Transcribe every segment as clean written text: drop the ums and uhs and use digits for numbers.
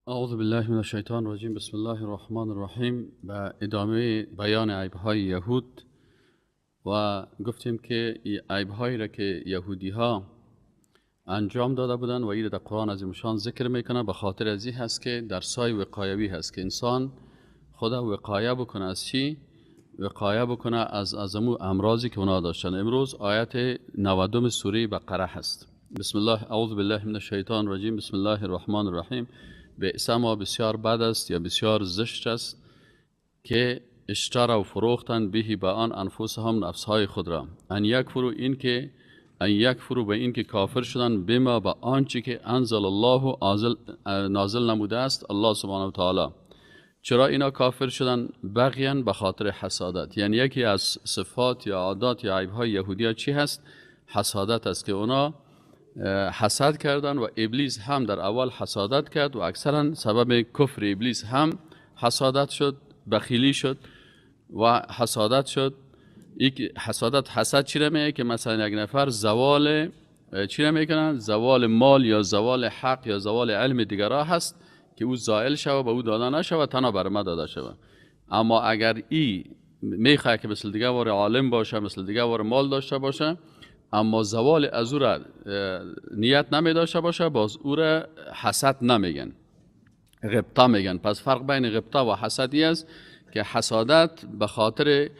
اعوذ بالله من الشیطان الرجیم. بسم الله الرحمن الرحیم. به ادامه بیان عیب‌های یهود و گفتیم که عیب‌هایی را که یهودی ها انجام داده بودن و این در قرآن عظیمشان ذکر میکنه، به خاطر از این هست که درسای وقایوی هست که انسان خدا وقایه بکنه از چی؟ وقایه بکنه از امو امراضی که اونا داشتن. امروز آیت 90 سوره بقره هست. بسم الله، اعوذ بالله من الشیطان الرجیم. بسم الله الرحمن الرحیم. بئس ما، بسیار بد است یا بسیار زشت است که اشتروا و فروختن بهی به آن انفسهم نفسهای خود را، ان یکفروا، این که ان یکفروا به این که کافر شدن، بما به آنچه که انزل الله نازل نموده است الله سبحانه و تعالی. چرا اینا کافر شدن؟ بغیاً به خاطر حسادت. یعنی یکی از صفات یا عادات یا عیبهای یهودیا چی هست؟ حسادت است که اونا حسد کردن و ابلیس هم در اول حسادت کرد و اکثرا سبب کفر ابلیس هم حسادت شد، بخیلی شد و حسادت شد. یک حسادت، حسد چی میگه؟ که مثلا یک نفر زوال چی میکنن؟ زوال مال یا زوال حق یا زوال علم دیگرا هست که او زائل شوه، به او داده نشوه، تنها بر ما داده شوه. اما اگر ای میخواد که مثل دیگه وار عالم باشه، مثل دیگه وار مال داشته باشه، اما زوال از او را نیت نمی داشته باشه، باز او را حسد نمیگن، غبطه میگن. پس فرق بین غبطه و حسدی است که حسادت به خاطر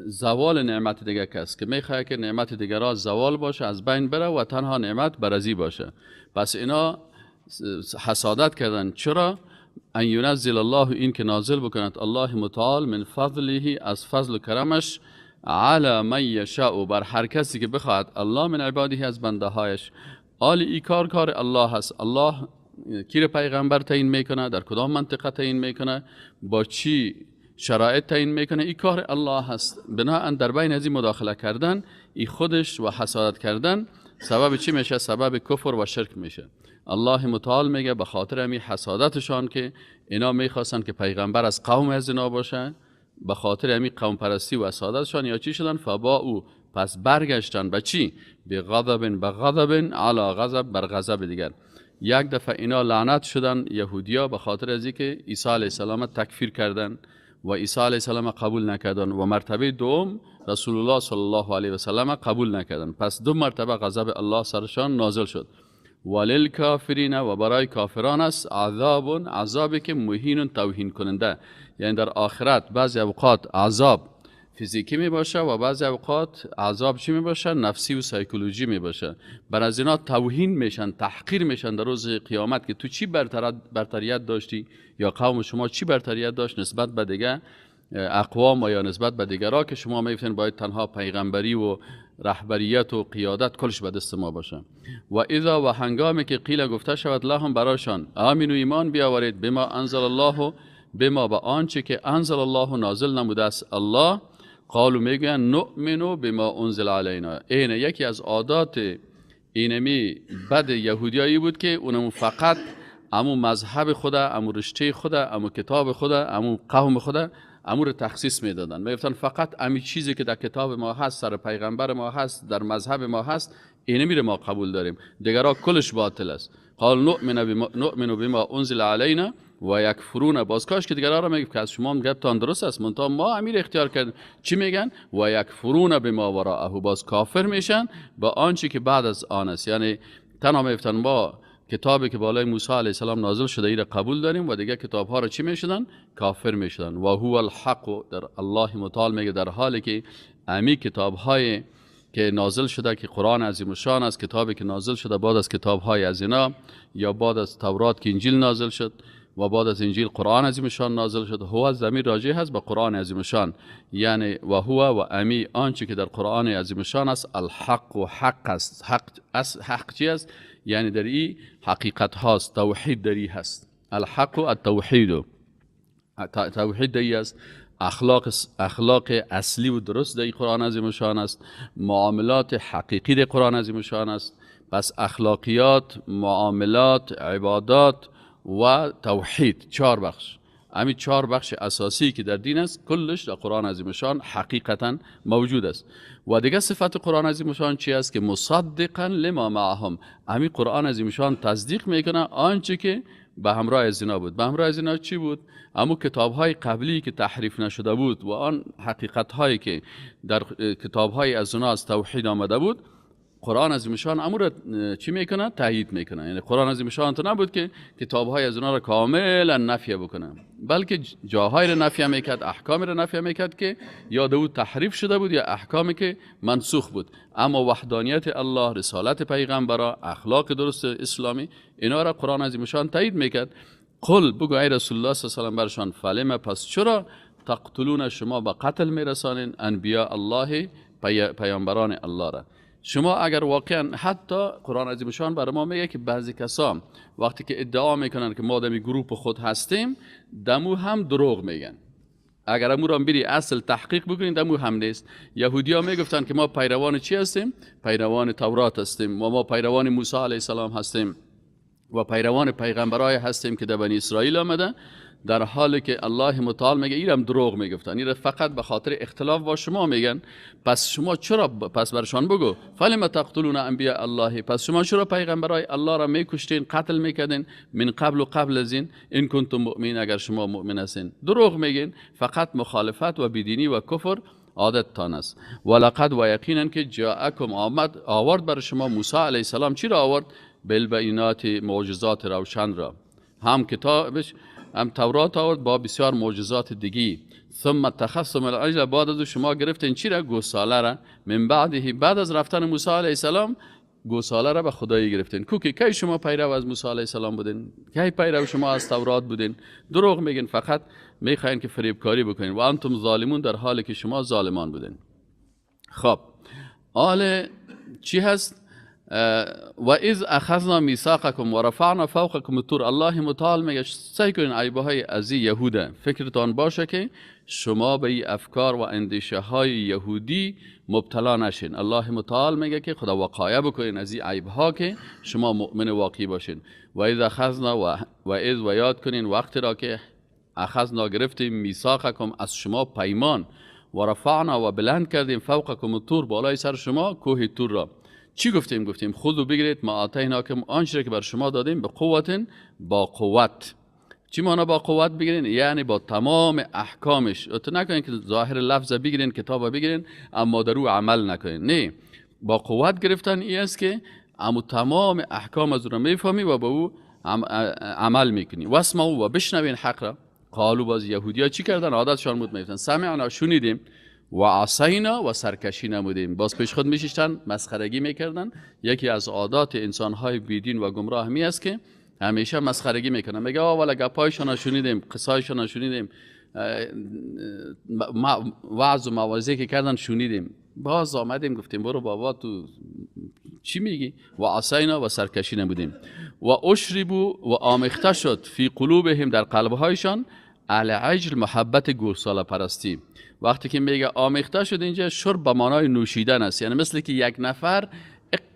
زوال نعمت دیگه کس که میخواد که نعمت دیگه را زوال باشه، از بین بره و تنها نعمت برازی باشه. پس اینا حسادت کردن. چرا؟ ان ینزل الله، این که نازل بکند الله متعال، من فضله، از فضل و کرمش، علی من یشاء، بر هر کسی که بخواهد الله، من عباده، از بنده هایش. آل ای کار کار الله هست. الله کی را پیغمبر تعیین میکنه، در کدام منطقه تعیین میکنه، با چی شرایط تعیین میکنه، ای کار الله هست. بناهن در بین از این مداخله کردن ای خودش و حسادت کردن سبب چی میشه؟ سبب کفر و شرک میشه. الله متعال میگه به خاطر همی حسادتشان که اینا میخواستن که پیغمبر از قوم از اینا باشه، به خاطر همی قوم پرستی و حسادتشان یا چی شدن؟ فباءوا، پس برگشتن به چی؟ به غضب، به غضب علی غضب، بر غضب دیگر. یک دفعه اینا لعنت شدن یهودیا به خاطر از اینکه عیسی علیه السلام تکفیر کردن و عیسی علیه السلام قبول نکردن، و مرتبه دوم رسول الله صلی الله علیه و سلم قبول نکردن. پس دو مرتبه غضب الله سرشان نازل شد. وللکافرین، و برای کافران است عذاب، عذابی که مهین، توهین کننده. یعنی در آخرت بعضی اوقات عذاب فیزیکی می باشه و بعضی اوقات عذاب چی می باشه؟ نفسی و سایکولوژی می باشه. بر از اینا توهین میشن، تحقیر میشن در روز قیامت که تو چی برتریت داشتی یا قوم شما چی برتریت داشت نسبت به دیگه اقوام و یا نسبت به دیگرا که شما میفتین باید تنها پیغمبری و رهبریت و قیادت کلش به دست ما باشه. و اذا، و هنگامی که قیل گفته شود لهم برایشان، آمین و ایمان بیاورید، بما انزل الله، بما به آنچه که انزل الله نازل نموده است الله، قالو میگویند نؤمن بما انزل علینا. این یکی از عادات اینمی بد یهودیایی بود که اونم فقط امو مذهب خدا، امو رشته خدا، امو کتاب خدا، امو قوم خدا، امو رو تخصیص میدادن. میگفتن فقط امی چیزی که در کتاب ما هست، سر پیغمبر ما هست، در مذهب ما هست، اینمی رو ما قبول داریم، دیگرا کلش باطل است. قال نؤمن بما انزل علینا و یکفرون. باز کاش که دیگرا رو میگه که از شما هم گپتان درست است، منتها ما امیر اختیار کردیم. چی میگن؟ و یکفرون بما وراءه، باز کافر میشن با آنچه که بعد از آن است. یعنی تنها میگفتن ما کتابی که بالای موسی علیه السلام نازل شده ای را قبول داریم و دیگه کتاب ها را چی میشدن؟ کافر میشدن. و هو الحق، در الله متعال میگه در حالی که امی کتاب های که نازل شده که قرآن عظیم الشان است، کتابی که نازل شده بعد از کتاب های از اینا یا بعد از تورات که انجیل نازل شد و بعد از انجیل قرآن عظیم الشان نازل شد، هو ضمیر راجع هست به قرآن عظیم الشان. یعنی و هو و امی آنچه که در قرآن عظیم الشان است، الحق و حق است. حق است، حق چی است؟ یعنی در این حقیقت هاست، توحید در این هست. الحق و التوحید. توحید دی است، اخلاق اصلی و درست در قرآن عظیم شان است، معاملات حقیقی در قرآن عظیم شان است. پس اخلاقیات، معاملات، عبادات و توحید، چهار بخش، همین چهار بخش اساسی که در دین است کلش در قرآن عظیم شان حقیقتا موجود است. و دیگه صفت قرآن عظیم شان چی است؟ که مصدقا لما معهم، همین قرآن عظیم شان تصدیق میکنه آنچه که به همراه از اینا بود. به همراه از اینا چی بود؟ اما کتاب های قبلی که تحریف نشده بود و آن حقیقت هایی که در کتاب های از اونا از توحید آمده بود، قرآن عظیم شان امو را چی میکنه؟ تایید میکنه. یعنی قرآن عظیم شان تو نبود که کتاب های از اونا را کاملا نفی بکنه، بلکه جاهای را نفی میکرد، احکام را نفی میکرد که یا دو تحریف شده بود یا احکامی که منسوخ بود. اما وحدانیت الله، رسالت پیغمبرا، اخلاق درست اسلامی، اینا را قرآن عظیم شان تایید میکرد. قل، بگو ای رسول الله صلی الله علیه و برشان، فلم، پس چرا تقتلون، شما به قتل میرسانین انبیاء الله، پیامبران الله را؟ شما اگر واقعا، حتی قرآن عظیم شان برای ما میگه که بعضی کسا وقتی که ادعا میکنن که ما دمی گروپ خود هستیم، دمو هم دروغ میگن. اگر امو را بری اصل تحقیق بکنین دمو هم نیست. یهودیا میگفتن که ما پیروان چی هستیم؟ پیروان تورات هستیم و ما پیروان موسی علیه السلام هستیم و پیروان پیغمبرای هستیم که در بنی اسرائیل آمده، در حالی که الله متعال میگه ایرم دروغ میگفتن، ایره فقط به خاطر اختلاف با شما میگن. پس شما چرا، پس برشان بگو فلم تقتلون انبیاء الله، پس شما چرا پیغمبرای الله را میکشتین، قتل میکردین، من قبل و قبل از این، ان کنتم مؤمنین، اگر شما مؤمن هستین. دروغ میگین، فقط مخالفت و بیدینی و کفر عادتتان است. ولقد، و یقینا که جاءکم، آمد، آورد بر شما موسی علیه السلام. چی را آورد؟ بالبینات، معجزات روشن را، هم کتابش هم تورات آورد با بسیار معجزات دیگی. ثم اتخذتم العجل، بعد از شما گرفتین چی را؟ گوساله را. من بعده، بعد از رفتن موسی علیه السلام گوساله را به خدایی گرفتین. کو که کی شما پیرو از موسی علیه السلام بودین؟ کی پیرو شما از تورات بودین؟ دروغ میگین، فقط میخواین که فریبکاری بکنین. و انتم ظالمون، در حالی که شما ظالمان بودین. خب آل چی هست؟ و اذ اخذنا میثاقکم و رفعنا فوقکم الطور. الله متعال میگه سعی کنین عیبه های از یهوده فکرتان باشه که شما به این افکار و اندیشه های یهودی مبتلا نشین. الله متعال میگه که خدا وقایه بکنین از این عیب ها که شما مؤمن واقعی باشین. و اذ اخذنا و اذ، و یاد کنین وقتی را که اخذنا، گرفتیم، میثاقکم، از شما پیمان، و رفعنا، و بلند کردیم، فوقکم الطور، بالای سر شما کوه طور را. چی گفتیم؟ گفتیم خذوا، بگیرید، ما آتیناکم، آنچه که بر شما دادیم، بقوة، با قوت. چی معنا با قوت بگیرین؟ یعنی با تمام احکامش. تو نکنین که ظاهر لفظ بگیرین، کتاب بگیرین، اما در او عمل نکنین. نه، با قوت گرفتن ای است که اما تمام احکام از او را میفهمی و با او عمل میکنی. واسمعوا، و بشنوین حق را. قالوا، باز یهودیا چی کردن؟ عادتشان بود، میگفتن سمعنا، شنیدیم، و عصینا، و سرکشی نمودیم. باز پیش خود میشیشتن مسخرگی میکردن. یکی از عادات انسانهای بیدین و گمراه می است که همیشه مسخرگی میکنن، میگه آه والا گپایشان شنیدیم، قصایشان شنیدیم، وعظ و موعظه که کردن شنیدیم، باز آمدیم گفتیم برو بابا تو چی میگی؟ و عصینا، و سرکشی نمودیم. و اشربوا، و آمیخته شد، فی قلوبهم، در قلبهایشان، العجل، محبت گوساله پرستی. وقتی که میگه آمیخته شد، اینجا شرب به معنای نوشیدن است، یعنی مثل که یک نفر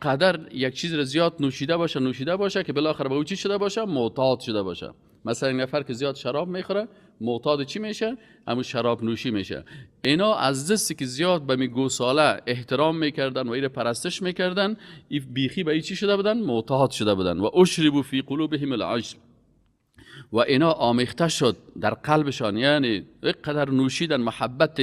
قدر یک چیز را زیاد نوشیده باشه، نوشیده باشه که بالاخره به او چی شده باشه؟ معتاد شده باشه. مثلا یک نفر که زیاد شراب میخوره معتاد چی میشه؟ همون شراب نوشی میشه. اینا از دستی که زیاد به می گوساله احترام میکردن و ایره پرستش میکردن، بیخی به ای چی شده بودن؟ معتاد شده بودن. و اشربوا فی قلوبهم العجل، و اینا آمیخته شد در قلبشان، یعنی قدر نوشیدن محبت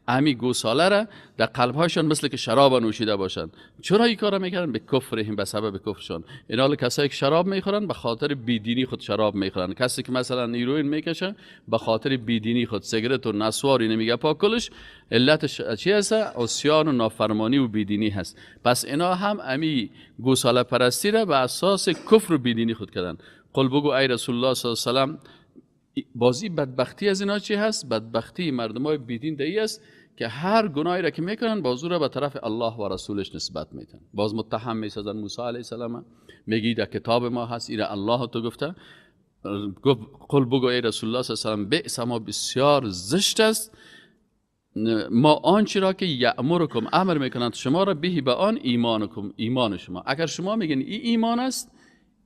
امی گوساله را در قلبهایشان مثل که شراب نوشیده باشند. چرا این کارا میکردن؟ بکفرهم، به سبب کفرشان. اینا کسایی که شراب میخورن به خاطر بیدینی خود شراب میخورن. کسی که مثلا هیروئین میکشه به خاطر بیدینی خود، سیگرت و نسوار اینه میگه پاکلش، علتش چی هست؟ عصیان و نافرمانی و بیدینی هست. پس اینا هم امی گوساله پرستی را به اساس کفر و بیدینی خود کردن. قل، بگو ای رسول الله صلی الله علیه و سلم. بازی بدبختی از اینا چی هست؟ بدبختی مردم های بیدین دی است که هر گناهی را که میکنن باز او را به طرف الله و رسولش نسبت میتن، باز متهم میسازن موسی علیه السلام، میگی در کتاب ما هست، ایره الله تو گفته. گفت قل بگو ای رسول الله صلی الله علیه و سلم بئس ما بسیار زشت است ما آنچه را که یأمرکم امر میکنند شما را بهی به آن ایمانکم ایمان شما. اگر شما میگین این ایمان است،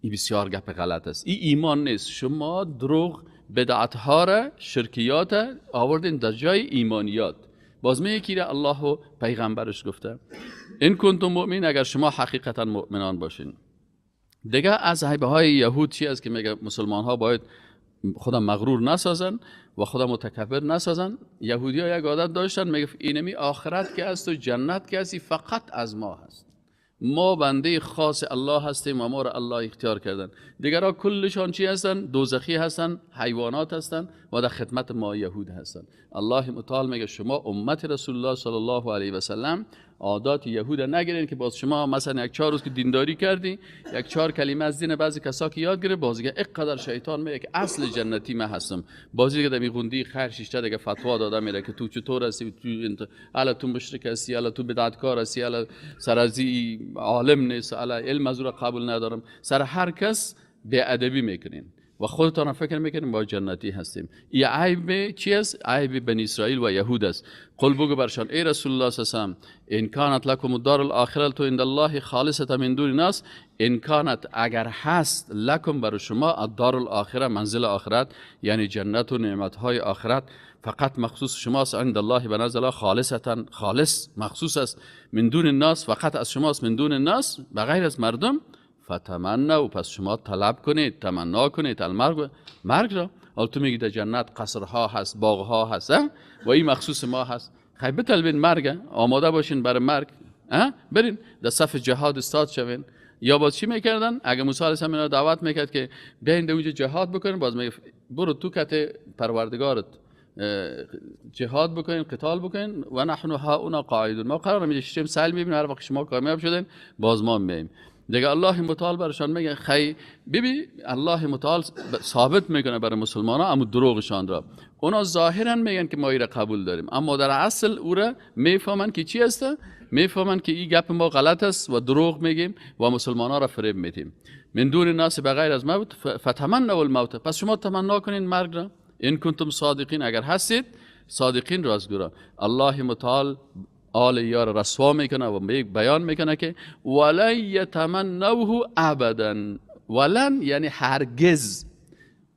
این بسیار گپ غلط است، این ایمان نیست. شما دروغ بدعت ها را شرکیات آوردین در جای ایمانیات. باز میگه که الله و پیغمبرش گفته ان کنتم مؤمن، اگر شما حقیقتا مؤمنان باشین. دیگه از عیب های یهود چی است که میگه مسلمان ها باید خودم مغرور نسازن و خودم متکبر نسازن. یهودی ها یک عادت داشتن، میگفت اینمی آخرت که است و جنت که است فقط از ما هست، ما بنده خاص الله هستیم و ما را الله اختیار کردن. دیگرها کلشان چی هستن؟ دوزخی هستن، حیوانات هستن و در خدمت ما یهود هستن. الله متعال میگه شما امت رسول الله صلی الله علیه و سلم عادات یهود نگیرین که باز شما مثلا یک 4 روز که دینداری کردی، یک 4 کلمه از دین بعضی کسا که یاد گرفت، باز دیگه اینقدر شیطان میگه که اصل جنتی من هستم، بازی دیگه در میغوندی خیر شیشته دیگه فتوا داده میره که تو چطور هستی، تو الا تو مشرک هستی، الا تو بدعتکار هستی، الا سر از عالم نیست، الا علم از او قبول ندارم. سر هر کس بی ادبی میکنین و خودتان فکر میکنیم با جنتی هستیم. این عیب چی است؟ عیب بنی اسرائیل و یهود است. قل بگو برشان ای رسول الله صلی الله علیه و سلم ان کانت لکم الدار الاخره عند الله خالصه من دون الناس. ان کانت اگر هست لکم بر شما الدار الاخره منزل آخرت، یعنی جنت و نعمتهای آخرت فقط مخصوص شماست، عند الله به نزد الله خالصتا خالص مخصوص است، من دون الناس فقط از شماست، من دون الناس بغیر از مردم. فتمنوا پس شما طلب کنید، تمنا کنید المرگ مرگ را. حالا تو میگی در جنت قصرها هست، باغها هست و این مخصوص ما هست. خیلی بطلبین مرگ، آماده باشین برای مرگ، برین در صف جهاد استاد شوین. یا باز چی میکردن؟ اگه موسی علیه السلام اینا دعوت میکرد که بیاین در اونجا جهاد بکنین، باز میگه برو تو کت پروردگارت جهاد بکنین، قتال بکنین، و نحن هاونا قاعدون، ما قرار میشیم سیل میبینیم، هر وقت شما کامیاب شدین باز ما میایم. دیگه الله متعال برشان میگه خی ببی، الله متعال ثابت میکنه برای مسلمان ها اما دروغشان را. اونا ظاهرا میگن که ما ایره قبول داریم، اما در اصل او را میفهمن که چی است؟ میفهمن که این گپ ما غلط است و دروغ میگیم و مسلمان ها را فریب میدیم. من دون الناس بغیر از موت فتمنوا الموت، پس شما تمنا کنین مرگ را، ان کنتم صادقین اگر هستید صادقین رازگورا. الله متعال آل یار رسوا میکنه و بیان میکنه که ولن یتمنوه ابدا. ولن یعنی هرگز،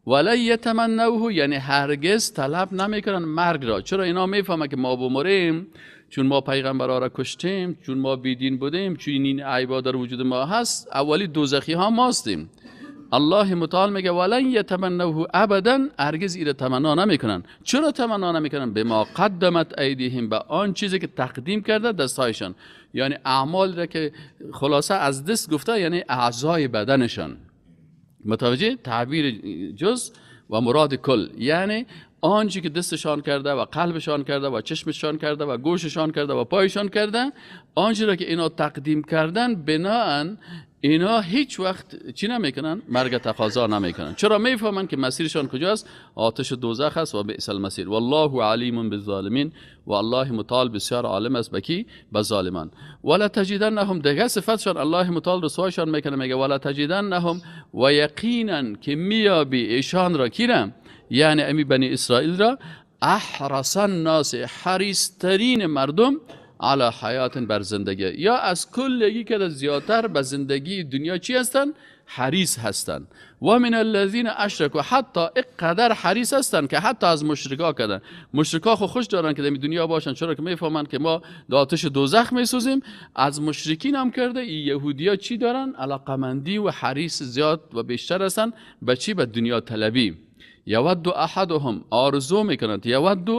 ولن یتمنوه یعنی هرگز طلب نمیکنن مرگ را. چرا؟ اینا میفهمن که ما بمریم، چون ما پیغمبرها را کشتیم، چون ما بیدین بودیم، چون این عیبا در وجود ما هست، اولی دوزخی ها ماستیم. الله متعال میگه ولن یتمنوه ابدا، هرگز ایره تمنا نمیکنن. چرا تمنا نمیکنن؟ به ما قدمت ایدیهم، به آن چیزی که تقدیم کرده دستهایشان، یعنی اعمال را که خلاصه از دست گفته، یعنی اعضای بدنشان. متوجه؟ تعبیر جز و مراد کل، یعنی آنچه که دستشان کرده و قلبشان کرده و چشمشان کرده و گوششان کرده و پایشان کرده، آنچه را که اینا تقدیم کردن، بناهن اینا هیچ وقت چی نمیکنن؟ مرگ تقاضا نمیکنن. چرا؟ میفهمن که مسیرشان کجاست؟ آتش دوزخ است و بئس المصیر. والله علیم بالظالمین، و الله متعال بسیار عالم است به کی؟ به ظالمان. ولا تجدنهم، دیگه صفتشان الله متعال رسوایشان میکنه، میگه ولا تجدنهم، و یقینا که میابی ایشان را، کی را؟ یعنی امی بنی اسرائیل را، احرص الناس، حریصترین مردم، علی حیات بر زندگی، یا از کلگی که زیادتر به زندگی دنیا چی هستن؟ حریص هستن. و من الذین اشرکوا، حتی اقدر حریص هستن که حتی از مشرکا کردن. مشرکا خو خوش دارن که در دنیا باشن، چرا که میفهمن که ما در آتش دوزخ میسوزیم. از مشرکین هم کرده این یهودیا چی دارن؟ علاقمندی و حریص زیاد و بیشتر هستن به چی؟ به دنیا طلبی. یود احدهم، آرزو میکنند. یود،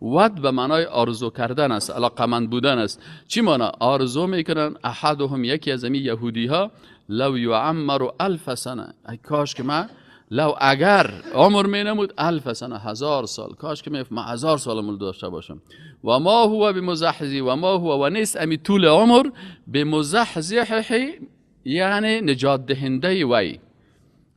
ود به معنای آرزو کردن است، علاقمند بودن است. چی معنی؟ آرزو میکنن احدهم، یکی از این یهودی ها، لو یعمر الف سنه، ای کاش که من، لو اگر عمر می نمود، الف سنه، 1000 سال، کاش که من 1000 سال عمر داشته باشم. و ما هو بمزحزی، و ما هو و نیست امی طول عمر، بمزحزحه یعنی نجات دهنده وی.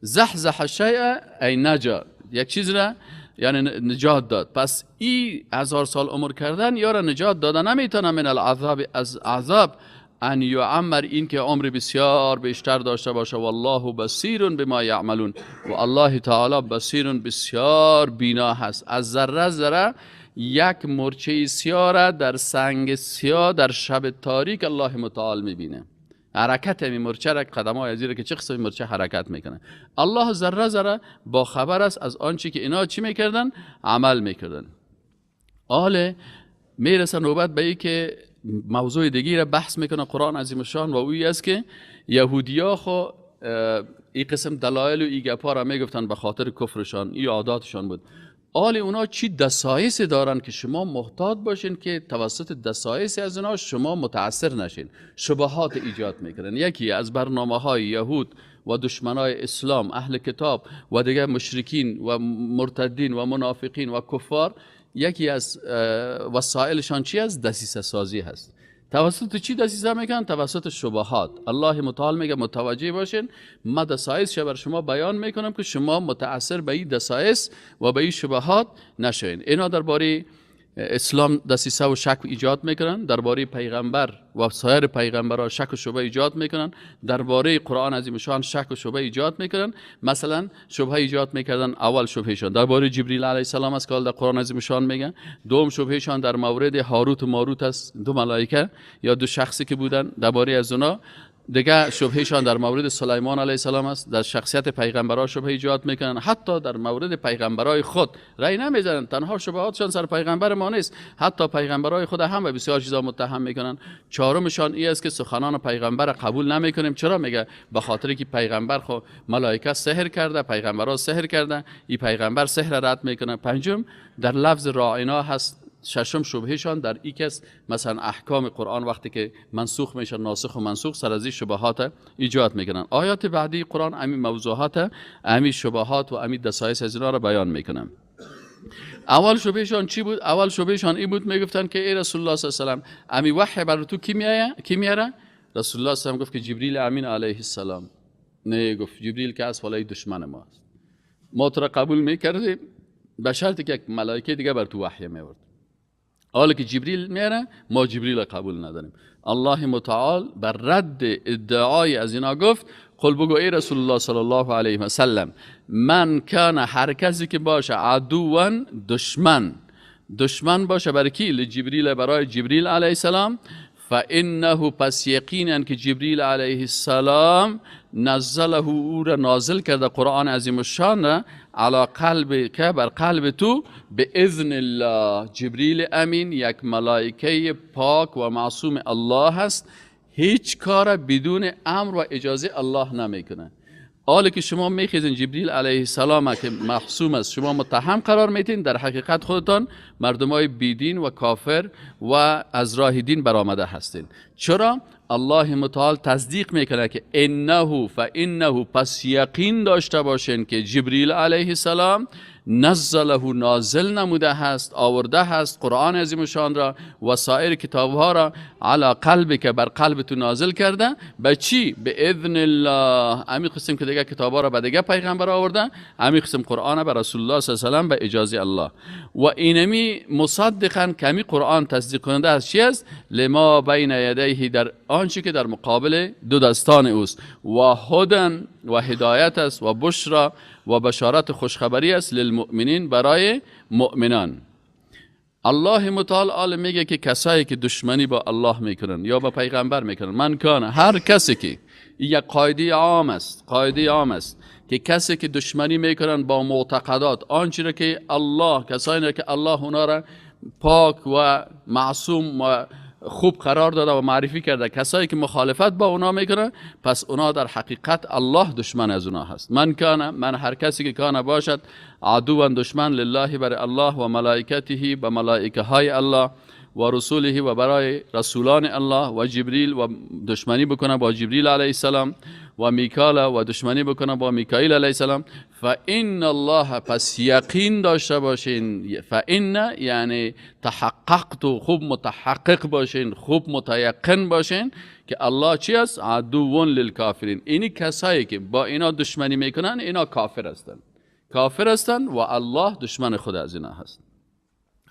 زحزح الشیء ای نجا، یک چیز را یعنی نجات داد. پس این 1000 سال عمر کردن یا را نجات داده نمیتونه من العذاب، از عذاب، ان یعمر، این که عمر بسیار بیشتر داشته باشه. والله بصیر بما یعملون، و الله تعالی بصیر بسیار بینا هست. از ذره ذره یک مرچه سیاه در سنگ سیاه در شب تاریک الله متعال میبینه. حرکت می مرچه را، قدم های از که چه قسم مرچه حرکت میکنه. الله ذره ذره با خبر است از آنچه که اینا چی میکردن؟ عمل میکردن. آله میرسه نوبت به ای که موضوع دیگه را بحث میکنه قرآن عظیم الشان، و اوی است که یهودیا خو این قسم دلایل و ای گپا را میگفتن به خاطر کفرشان، ای عاداتشان بود. آل اونا چی دسایس دارن که شما محتاط باشین که توسط دسایس از اونا شما متاثر نشین. شبهات ایجاد میکنن. یکی از برنامه های یهود و دشمنای اسلام، اهل کتاب و دیگه مشرکین و مرتدین و منافقین و کفار، یکی از وسایلشان چی است؟ دسیسه سازی هست. توسط چی دسیسه میکنن؟ توسط شبهات. الله متعال میگه متوجه باشین، ما دسایس بر شما بیان میکنم که شما متاثر به این دسایس و به این شبهات نشین. اینا درباره اسلام دسیسه و شک ایجاد میکنن، درباره پیغمبر و سایر پیغمبرها شک و شبهه ایجاد میکنن، درباره قرآن عظیم شان شک و شبهه ایجاد میکنن. مثلا شبهه ایجاد میکردن، اول شبههشان درباره جبریل علیه السلام است که در قرآن عظیم شان میگن. دوم شبههشان در مورد هاروت و ماروت است، دو ملائکه یا دو شخصی که بودن، درباره از اونا. دیگه شبههشان در مورد سلیمان علیه السلام است. در شخصیت پیغمبرها شبهه ایجاد میکنن، حتی در مورد پیغمبرای خود رأی نمیزنن. تنها شبهاتشان سر پیغمبر ما نیست، حتی پیغمبرای خود هم به بسیار چیزا متهم میکنن. چهارمشان این است که سخنان پیغمبر قبول نمیکنیم. چرا؟ میگه به خاطر که پیغمبر خو ملائکه سحر کرده، پیغمبرا سحر کرده، این پیغمبر سحر رد میکنه. پنجم در لفظ راعینا هست. ششم شبههشان در ای کس مثلا احکام قرآن وقتی که منسوخ میشه، ناسخ و منسوخ، سر از این شبهات ایجاد میکنن. آیات بعدی قرآن امی موضوعات، امی شبهات و امی دسایس از اینا را بیان میکنن. اول شبهشان چی بود؟ اول شبهشان این بود، میگفتن که ای رسول الله صلی الله علیه و سلم، امی وحی بر تو کی میایه؟ کی میاره؟ رسول الله صلی الله علیه و گفت که جبریل امین علیه السلام. نه، گفت جبریل که از والای دشمن ما است، ما تو را قبول میکردیم به شرطی که یک ملائکه دیگه بر تو وحی میورد. حالا که جبریل میاره، ما جبریل قبول نداریم. الله متعال بر رد ادعای از اینا گفت قل بگو ای رسول الله صلی الله علیه و سلم، من کان، هر کسی که باشه، عدوان دشمن، دشمن باشه برای کی؟ لجبریل، برای جبریل علیه السلام. فانه، پس یقینا که جبریل علیه السلام، نزله، او را نازل کرده، قرآن عظیم الشان را، علی قلبک، بر قلب تو، باذن الله. جبریل امین یک ملائکه پاک و معصوم الله هست، هیچ کار بدون امر و اجازه الله نمیکنه. حالی که شما میخیزین جبریل علیه السلام که معصوم است شما متهم قرار میتین، در حقیقت خودتان مردم های بیدین و کافر و از راه دین برآمده هستین. چرا؟ الله متعال تصدیق میکنه که انه فانه، پس یقین داشته باشین که جبریل علیه السلام، نزله، نازل نموده هست، آورده هست قرآن عظیم شان را و سایر کتاب ها را، علی قلبک، بر قلب تو نازل کرده. به چی؟ به اذن الله. امی قسم که دیگه کتاب ها را به دیگه پیغمبر آورده، امی قسم قرآن به رسول الله صلی الله علیه و سلم به اجازه الله. و اینمی مصدقا، کمی قرآن تصدیق کننده از چی است؟ لما بین یدیه، در آنچه که در مقابل دو دستان اوست، و هدن، و هدایت است، و بشرا، و بشارت خوشخبری است، للمؤمنین، برای مؤمنان. الله متعال آل میگه که کسایی که دشمنی با الله میکنن یا با پیغمبر میکنن، من کان، هر کسی که، یک قاعده عام است، قاعده عام است که کسی که دشمنی میکنن با معتقدات آنچه را که الله، کسانی که الله اونا را پاک و معصوم و خوب قرار داده و معرفی کرده، کسایی که مخالفت با اونا میکنن، پس اونا در حقیقت الله دشمن از اونا هست. من کان، من هر کسی که کان باشد، عدوا دشمن، لله برای الله، و ملائکته و ملائکه های الله، و رسوله و برای رسولان الله، و جبریل و دشمنی بکنه با جبریل علیه السلام، و میکال و دشمنی بکنه با میکائیل علیه السلام، فان الله، پس یقین داشته باشین، فان یعنی تحققت، خوب متحقق باشین، خوب متیقن باشین که الله چی است؟ عدو للکافرین. اینی کسایی که با اینا دشمنی میکنن، اینا کافر هستند، کافر هستند و الله دشمن خود از اینا هست.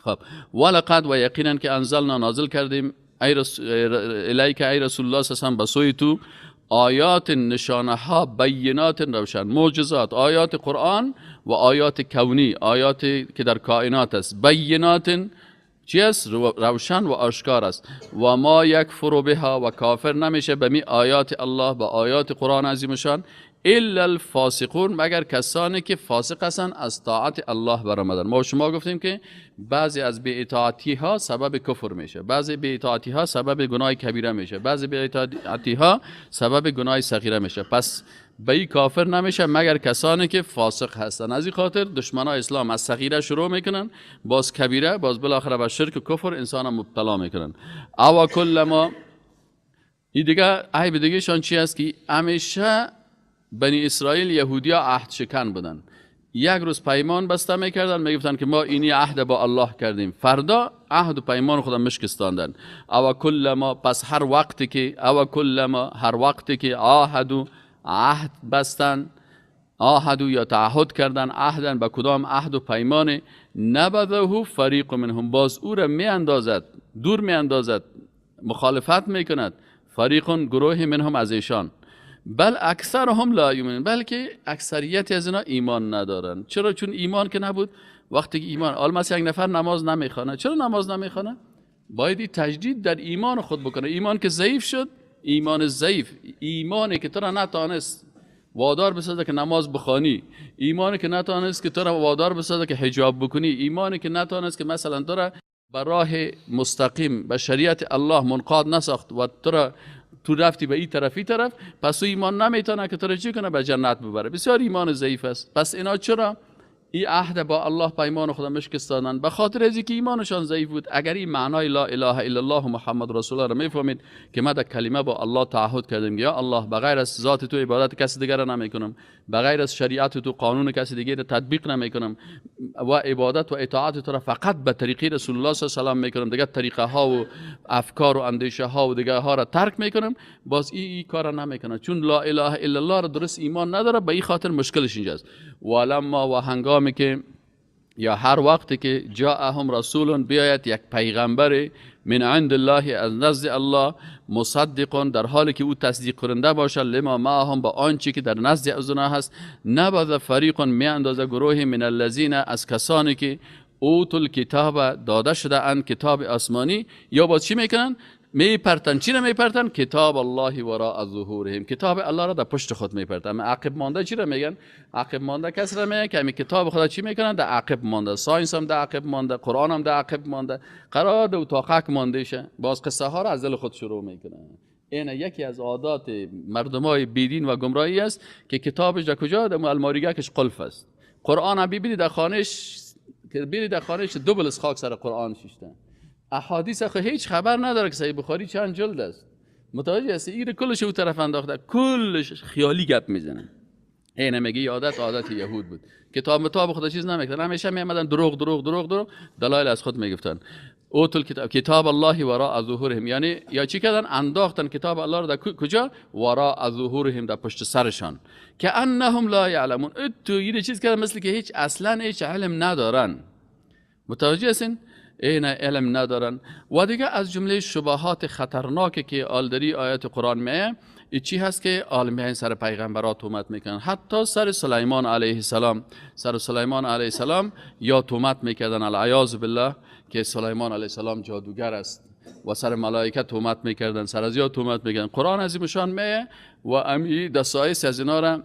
خب، ولقد و یقینا که انزلنا نازل کردیم الیک ای رسول الله صلی الله علیه و سلم، به سوی تو آیات نشانه ها بینات روشن، معجزات، آیات قرآن و آیات کونی، آیات که در کائنات است، بینات چی است؟ روشن و آشکار است. و ما یکفر بها، و کافر نمیشه به می آیات الله، به آیات قرآن عظیمشان، الا الفاسقون، مگر کسانی که فاسق هستند از طاعت الله برآمدن. ما شما گفتیم که بعضی از بی‌اطاعتی ها سبب کفر میشه، بعضی بی‌اطاعتی ها سبب گناه کبیره میشه، بعضی بی‌اطاعتی ها سبب گناه صغیره میشه. پس به این کافر نمیشه مگر کسانی که فاسق هستند. از این خاطر دشمنای اسلام از صغیره شروع میکنن، باز کبیره، باز بالاخره به شرک و کفر انسان مبتلا میکنن. او کلما این دیگه عیب دیگه شان چی است که همیشه بنی اسرائیل یهودیا عهد شکن بودن. یک روز پیمان بسته میکردن، میگفتن که ما اینی عهد با الله کردیم، فردا عهد و پیمان خودم مشکستاندن. او کلما، پس هر وقتی که، او کلما هر وقتی که عهد عهد بستن، عهد یا تعهد کردن، عهدن به کدام عهد و پیمان، نبذه فریق منهم، باز او را میاندازد، دور میاندازد، مخالفت میکند، فریق گروه منهم از ایشان، بل اکثرهم لا یؤمنون، بلکه اکثریت از اینا ایمان ندارن. چرا؟ چون ایمان که نبود. وقتی که ایمان، حالا مثلا یک نفر نماز نمیخوانه، چرا نماز نمیخوانه؟ باید تجدید در ایمان خود بکنه. ایمان که ضعیف شد، ایمان ضعیف، ایمانی که تو را نتانست وادار بسازه که نماز بخوانی، ایمانی که نتانست که تو را وادار بسازه که حجاب بکنی، ایمانی که نتانست که مثلا تو را به راه مستقیم به شریعت الله منقاد نساخت و تو را تو رفتی به این طرف این طرف، پس او ایمان نمیتونه که تو را چی کنه؟ به جنت ببره. بسیار ایمان ضعیف است. پس اینا چرا این عهد با الله پیمان خدا مشکستانن؟ به خاطر از اینکه ایمانشان ضعیف بود. اگر این معنای لا اله الا الله محمد رسول الله را میفهمید که ما در کلمه با الله تعهد کردیم، یا الله بغیر از ذات تو عبادت کسی دیگر را نمیکنم، بغیر از شریعت تو قانون کسی دیگر را تطبیق نمیکنم و عبادت و اطاعت تو را فقط به طریقه رسول الله صلی الله علیه و سلم میکنم، دیگه طریقه ها و افکار و اندیشه ها و دیگه ها را ترک میکنم، باز این کار را نمیکنه، چون لا اله الا الله را درست ایمان نداره. به این خاطر مشکلش اینجاست. ولما و هنگامی که یا هر وقتی که جاءهم رسول، بیاید یک پیغمبر، من عند الله از نزد الله، مصدق در حالی که او تصدیق کننده باشد، لما معهم با آنچه که در نزد از اونها هست، نبذ فریق می اندازه گروه، من الذین از کسانی که اوتوا الکتاب داده شده اند کتاب آسمانی، یا باز چی میکنن؟ میپرتن. چی را میپرتن؟ کتاب الله وراء ظهورهم، کتاب الله را در پشت خود میپرتن. اما عقب مانده چی را میگن؟ عقب مانده کس را میگن که همین کتاب خدا چی میکنن؟ در عقب مانده. science هم در عقب مانده، قرآن هم در عقب مانده، قرار در اتاقک مانده شه، باز قصه ها را از دل خود شروع میکنن. این یکی از عادات مردمای بیدین و گمراهی است که کتابش در کجا؟ در الماریگکش قلف است. قرآن هم ببینید در خانهش، ببینید در خانهش دوبل از خاک سر قرآن شیشته. احادیث خو هیچ خبر نداره که صحیح بخاری چند جلد است. متوجه هستی؟ این کلش او طرف انداخته، کلش خیالی گپ میزنه. اینه میگه عادت عادت یهود بود. کتاب متاب خدا چیز نمیگفتن، همیشه میامدن دروغ دروغ دروغ دروغ دلایل از خود میگفتن. اوتوا الکتاب کتاب الله وراء ظهورهم، یعنی یا چی کردن؟ انداختن کتاب الله رو در کجا؟ وراء ظهورهم، در پشت سرشان، که انهم لا یعلمون. تو یه چیز کردن مثل که هیچ اصلا هیچ علم ندارن. متوجه هستین؟ این علم ندارن. و دیگه از جمله شبهات خطرناکی که آلدری آیات قرآن میه چی هست که عالمیان سر پیغمبرات تهمت میکنن. حتی سر سلیمان علیه السلام، سر سلیمان علیه السلام یا تهمت میکردن، العیاذ بالله، که سلیمان علیه السلام جادوگر است، و سر ملائکه تهمت میکردن، سر از یا تهمت میکردن. قرآن عظیمشان میه و امی دسایس از اینا را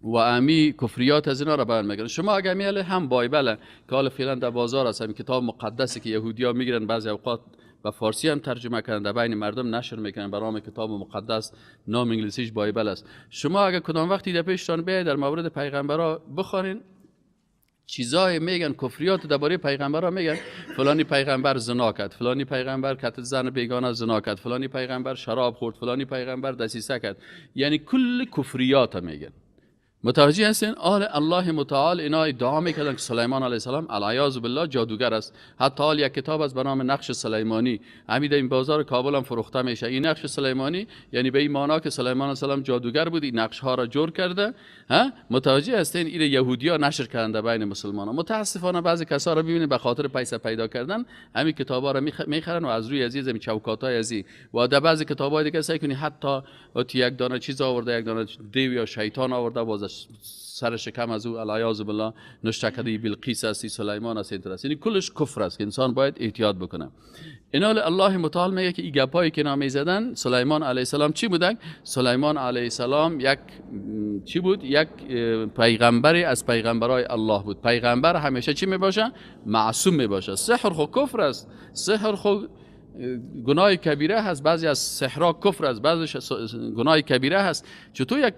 و امی کفریات از اینا را بیان میکنن. شما اگر میاله هم بایبل که حالا فعلا در بازار است، همین کتاب مقدسی که یهودیا میگیرن، بعضی اوقات و فارسی هم ترجمه کردن، در بین مردم نشر میکنن به نام کتاب مقدس، نام انگلیسیش بایبل است. شما اگر کدام وقتی در پیشتان بیاید در مورد پیغمبرا بخوانین، چیزای میگن، کفریات درباره پیغمبرا میگن، فلانی پیغمبر زنا کرد، فلانی پیغمبر کت زن بیگانه زنا کرد، فلانی پیغمبر شراب خورد، فلانی پیغمبر دسیسه کرد، یعنی کل کفریات میگن. متوجه هستین؟ آل الله متعال اینا ادعا میکردن که سلیمان علیه السلام العیاذ بالله جادوگر است. حتی حال یک کتاب از به نام نقش سلیمانی همین در این بازار کابل هم فروخته میشه. این نقش سلیمانی یعنی به این معنا که سلیمان علیه السلام جادوگر بود، این نقش ها را جور کرده. ها متوجه هستین؟ این یهودیا نشر کردن بین مسلمانان. متاسفانه بعضی کسا را ببینید به خاطر پیسه پیدا کردن همین کتابا را میخرن و از روی عزیز می چوکاتای ازی و در بعضی کتابای دیگه سعی کنی حتی یک دانه چیز آورده، یک دانه دیو یا شیطان آورده، باز سر شکم از او العیاذ بالله نشته کرده بلقیس است، سلیمان است، این است. یعنی کلش کفر است که انسان باید احتیاط بکنه. اینا الله متعال میگه که این گپایی که نامی زدن سلیمان علیه السلام چی بودن؟ سلیمان علیه السلام یک چی بود؟ یک پیغمبری از پیغمبرای الله بود. پیغمبر همیشه چی میباشه؟ معصوم میباشه. سحر خو کفر است، سحر خو گناه کبیره هست، بعضی از سحرها کفر است، بعضی گناه کبیره هست. چطور یک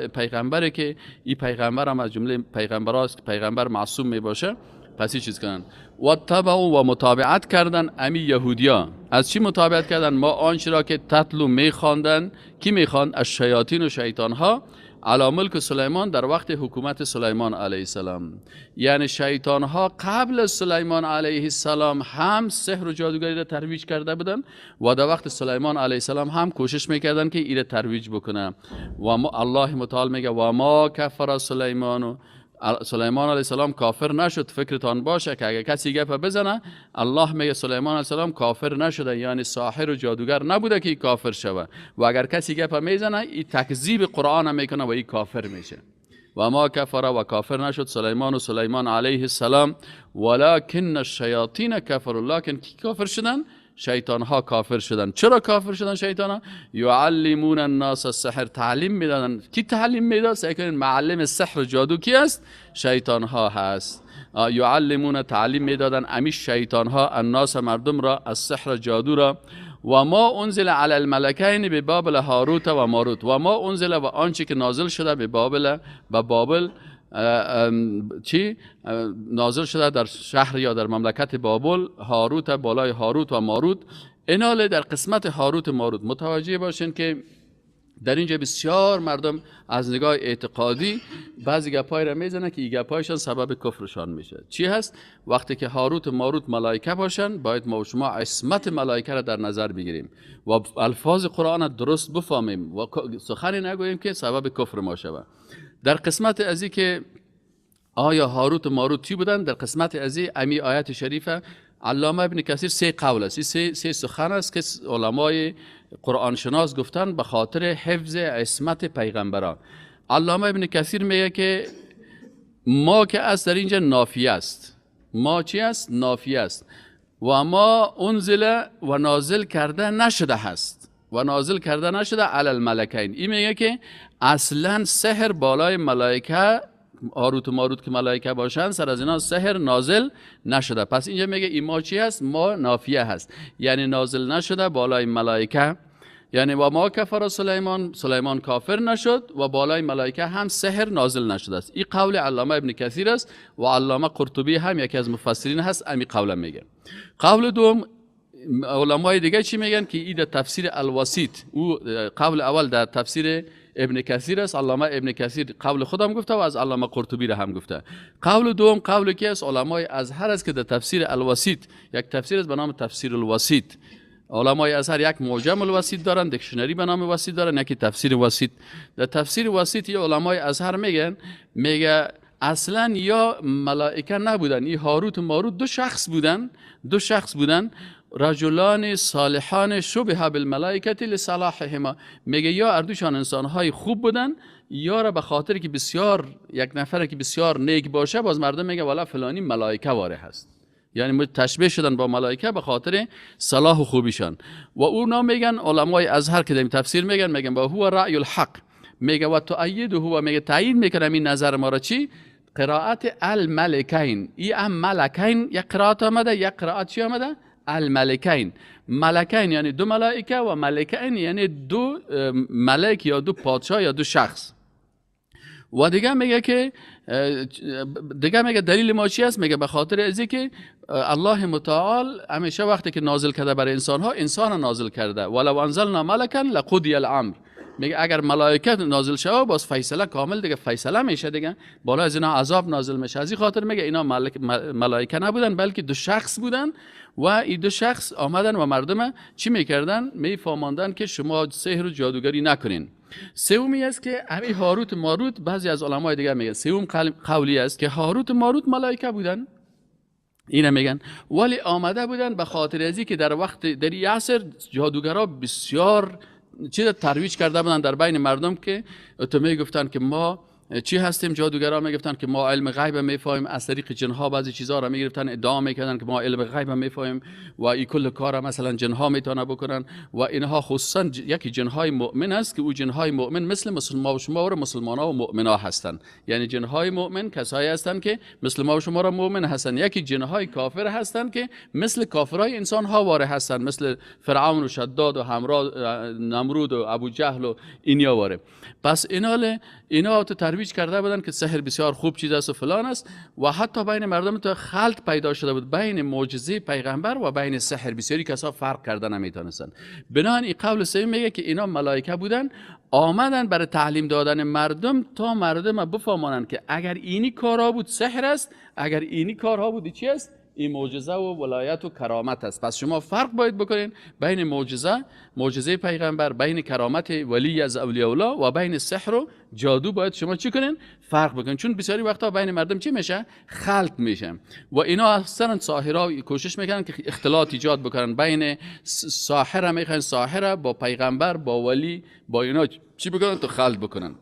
پیغمبری که این پیغمبر هم از جمله پیغمبراست که پیغمبر معصوم می باشه، پس چیز کنن و تبعوا و متابعت کردن امی یهودیا. از چی متابعت کردن؟ ما آنچه را که تتلو میخواندن. کی میخواند؟ از شیاطین و شیطان ها علی ملک سلیمان، در وقت حکومت سلیمان علیه السلام. یعنی شیطان ها قبل از سلیمان علیه السلام هم سحر و جادوگری را ترویج کرده بودن و در وقت سلیمان علیه السلام هم کوشش میکردن که ایره ترویج بکنه. و ما الله متعال میگه و ما کفر سلیمان، سلیمان علیه السلام کافر نشد. فکرتان باشه که اگر کسی گپ بزنه الله میگه سلیمان علیه السلام کافر نشده، یعنی ساحر و جادوگر نبوده که کافر شوه. و اگر کسی گپ میزنه این تکذیب قرآن میکنه و این کافر میشه. و ما کفر و کافر نشد سلیمان و سلیمان علیه السلام، ولکن الشیاطین کفروا. لکن کی کافر شدن؟ شیطان ها کافر شدن. چرا کافر شدن شیطان ها؟ یعلمون الناس السحر، تعلیم میدادن. کی تعلیم میداد؟ سعی کنین معلم سحر و جادو کی است؟ شیطان ها هست. یعلمون تعلیم میدادن امی شیطان ها الناس مردم را، السحر جادو را. و ما انزل علی الملکین به بابل هاروت و ماروت. و ما انزل و آنچه که نازل شده به بابل، به بابل چی نازل شده در شهر یا در مملکت بابل، هاروت بالای هاروت و ماروت. ایناله در قسمت هاروت ماروت متوجه باشین که در اینجا بسیار مردم از نگاه اعتقادی بعضی گپای را میزنن که این گپایشان سبب کفرشان میشه. چی هست؟ وقتی که هاروت و ماروت ملائکه باشن باید ما و شما عصمت ملائکه را در نظر بگیریم و الفاظ قرآن درست بفهمیم و سخنی نگوییم که سبب کفر ما شود. در قسمت ازی که آیا هاروت و ماروت چی بودن، در قسمت ازی امی آیت شریفه علامه ابن کثیر سه قول است، سه سخن است که علمای قرآن شناس گفتن به خاطر حفظ عصمت پیغمبران. علامه ابن کثیر میگه که ما که است در اینجا نافیه است. ما چی است؟ نافیه است. و ما انزل و نازل کرده نشده هست، و نازل کرده نشده علی الملکین. این میگه که اصلا سحر بالای ملائکه، هاروت و ماروت که ملائکه باشن، سر از اینا سحر نازل نشده. پس اینجا میگه این ما چی هست؟ ما نافیه هست، یعنی نازل نشده بالای ملائکه. یعنی و ما کفر سلیمان، سلیمان کافر نشد و بالای ملائکه هم سحر نازل نشده است. این قول علامه ابن کثیر است و علامه قرطبی هم یکی از مفسرین هست امی قول میگه. قول دوم علمای دیگه چی میگن که این در تفسیر الوسیط، او قول اول در تفسیر ابن کثیر است، علامه ابن کثیر قول خودم گفته و از علامه قرطبی را هم گفته. قول دوم قول کی است؟ علمای ازهر است که در تفسیر الوسیط، یک تفسیر است به نام تفسیر الوسیط. علمای ازهر یک معجم الوسیط دارن، dictionary به نام وسیط دارن، یکی تفسیر وسیط. در تفسیر وسیط علمای ازهر میگن، میگه اصلا یا ملائکه نبودن، این هاروت و ماروت دو شخص بودن، دو شخص بودن، رجلان صالحان شبه بالملائکه لصلاحهما. میگه یا اردوشان انسانهای خوب بودن، یا را به خاطر که بسیار یک نفر که بسیار نیک باشه باز مردم میگه والا فلانی ملائکه واره هست، یعنی تشبیه شدن با ملائکه به خاطر صلاح و خوبیشان. و اونا میگن علمای ازهر که در تفسیر میگن، میگن با هو رأی الحق، میگه و تؤیده هو، میگه تایید میکنه این نظر ما را. چی؟ قرائت الملکین. ای ام ملکین یک قرائت آمده، یک قرائت چی آمده؟ الملکین. ملکین یعنی دو ملائکه و ملکین یعنی دو ملک یا دو پادشاه یا دو شخص. و دیگه میگه که دیگه میگه دلیل ما چی است؟ میگه به خاطر از که الله متعال همیشه وقتی که نازل کرده برای انسان ها، انسان نازل کرده. ولو انزلنا ملکا لقضی الامر. میگه اگر ملائکه نازل شوه باز فیصله کامل دیگه فیصله میشه دیگه، بالا از اینا عذاب نازل میشه. از این خاطر میگه اینا ملائکه نبودن بلکه دو شخص بودن و این دو شخص آمدن و مردم چی میکردن؟ میفهماندن که شما سحر و جادوگری نکنین. سومی است که همین هاروت ماروت، بعضی از علمای دیگه میگن سوم قولی است که هاروت ماروت ملائکه بودن، اینا میگن، ولی آمده بودن به خاطر ازی که در وقت در این عصر جادوگرا بسیار چیز ترویج کرده بودن در بین مردم که تو میگفتن که ما چی هستیم، جادوگرا میگفتن که ما علم غیب میفهمیم، از طریق جنها بعضی چیزها را میگرفتن ادعا میکردن که ما علم غیب میفهمیم و این کل کار مثلا جنها میتونه بکنن و اینها، خصوصا یکی جنهای مؤمن است که او جنهای مؤمن مثل مسلمان و شما و مسلمانا و مؤمنا هستند، یعنی جنهای مؤمن کسایی هستند که مثل ما و شما را مؤمن هستند، یکی جنهای کافر هستند که مثل کافرای انسان ها واره هستند، مثل فرعون و شداد و همراه نمرود و ابو جهل و اینیا واره. پس اینا تو ترویج کرده بودن که سحر بسیار خوب چیز است و فلان است و حتی بین مردم تو خلط پیدا شده بود بین معجزه پیغمبر و بین سحر، بسیاری کسا فرق کرده نمیتونستن. بنابراین این قول سوم میگه که اینا ملائکه بودن آمدن برای تعلیم دادن مردم تا مردم بفهمانند که اگر اینی کارها بود سحر است، اگر اینی کارها بود چی است؟ این معجزه و ولایت و کرامت است. پس شما فرق باید بکنین بین معجزه پیغمبر، بین کرامت ولی از اولیاء الله و بین سحر و جادو. باید شما چی کنین؟ فرق بکنین، چون بسیاری وقتا بین مردم چی میشه؟ خلط میشه و اینا اصلا ساحرا کوشش میکنن که اختلاط ایجاد بکنن بین ساحره، میخوان ساحره با پیغمبر با ولی با اینا چی بکنن؟ تو خلط بکنن.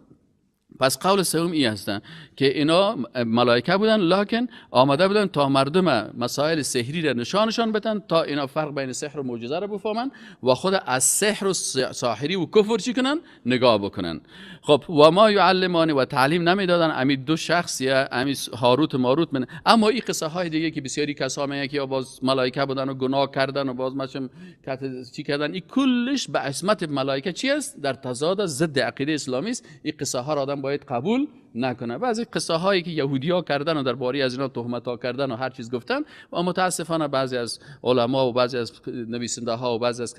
پس قول سوم ای هستن که اینا ملائکه بودن لکن آمده بودن تا مردم مسائل سحری را نشانشان بدن تا اینا فرق بین سحر و معجزه را بفهمن و خود از سحر و ساحری و کفر چی کنن؟ نگاه بکنن. خب و ما یعلمان و تعلیم نمیدادن امی دو شخص یا امی هاروت و ماروت من. اما این قصه های دیگه که بسیاری کسا میگن که یا باز ملائکه بودن و گناه کردن و باز مچم چی کردن، این کلش به عصمت ملائکه چی است؟ در تضاد ضد عقیده اسلامی است. این قصه ها را آدم باید قبول نکنه. بعضی قصه هایی که یهودیا کردن و درباره از اینا تهمت ها کردن و هر چیز گفتن و متاسفانه بعضی از علما و بعضی از نویسنده ها و بعضی از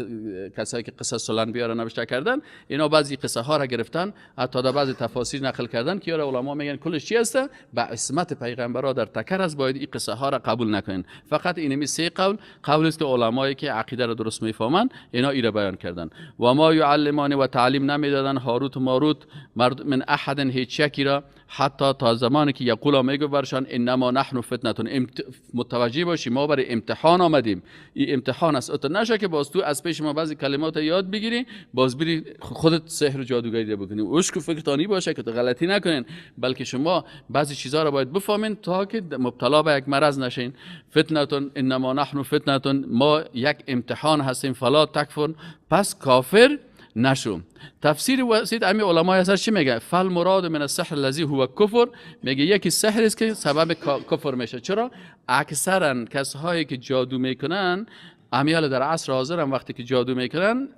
کسایی که قصه الانبیا را نوشته کردن، اینا بعضی قصه ها را گرفتن، حتی در بعضی تفاسیر نقل کردن که یارو علما میگن کلش چی هست؟ به عصمت پیغمبرا در تکر است، باید این قصه ها را قبول نکنین. فقط اینمی سه قول قول است که علمایی که عقیده را درست میفهمن اینا ایرا بیان کردن. و ما یعلمان و تعلیم نمیدادن هاروت و ماروت من احد هیچ یکی را حتی تا زمانی که یقولا میگه برشان انما نحن فتنه، متوجه باشی ما برای امتحان آمدیم، این امتحان است، اتو نشه که باز تو از پیش ما بعضی کلمات یاد بگیری باز بری خودت سحر و جادوگری بکنی. اوش که فکرتانی باشه که تو غلطی نکنین، بلکه شما بعضی چیزا رو باید بفهمین تا که مبتلا به یک مرض نشین. فتنه انما نحن فتنه، ما یک امتحان هستیم، فلا تکفر، پس کافر نشو. تفسیر وسیط امی علمای هستن چی میگه؟ فل مراد من السحر الذی هو کفر، میگه یکی سحر است که سبب کفر میشه. چرا؟ اکثرا کسایی که جادو میکنن امیال در عصر حاضر هم وقتی که جادو میکنن